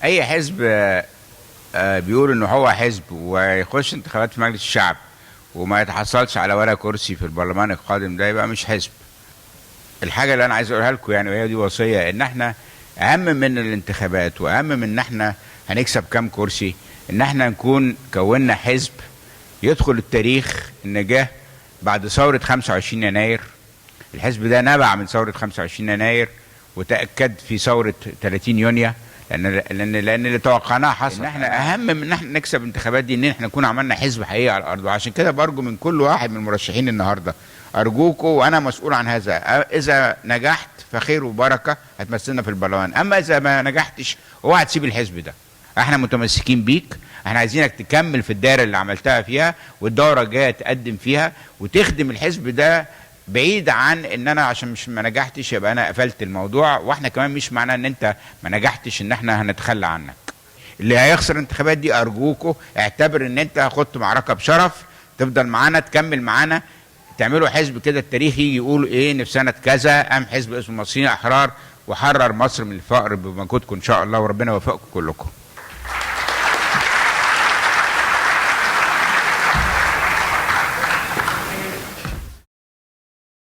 اي حزب بيقول ان هو حزب ويخش انتخابات في مجلس الشعب وما يتحصلش على ولا كرسي في البرلمان القادم، ده يبقى مش حزب. الحاجة اللي انا عايز اقولها لكم يعني، وهي دي وصيه، ان احنا اهم من الانتخابات واهم من ان احنا هنكسب كام كرسي، ان احنا نكون كونا حزب يدخل التاريخ ان جه بعد ثورة 25 يناير. الحزب ده نبع من ثورة 25 يناير وتاكد في ثورة 30 يونيو، لان اللي توقعناه حصل. ان احنا اهم من ان احنا نكسب الانتخابات دي ان احنا نكون عملنا حزب حقيقي على الارض. وعشان كده برجو من كل واحد من المرشحين النهارده، ارجوكم وانا مسؤول عن هذا، اذا نجحت فخير وبركة هتمثلنا في البرلمان، اما اذا ما نجحتش اوعى تسيب الحزب ده. احنا متمسكين بيك، احنا عايزينك تكمل في الدائرة اللي عملتها فيها والدوره الجاية تقدم فيها وتخدم الحزب ده، بعيد عن ان انا عشان مش ما نجحتش يبقى انا قفلت الموضوع. واحنا كمان مش معناه ان انت ما نجحتش ان احنا هنتخلى عنك. اللي هيخسر الانتخابات دي ارجوكوا اعتبر ان انت خدت معركة بشرف، تفضل معانا، تكمل معانا، تعملوا حزب كده التاريخ يجي يقول ايه، ان في سنة كذا قام حزب اسمه المصريين احرار وحرر مصر من الفقر بمجهودكم ان شاء الله، وربنا يوفقكم كلكم.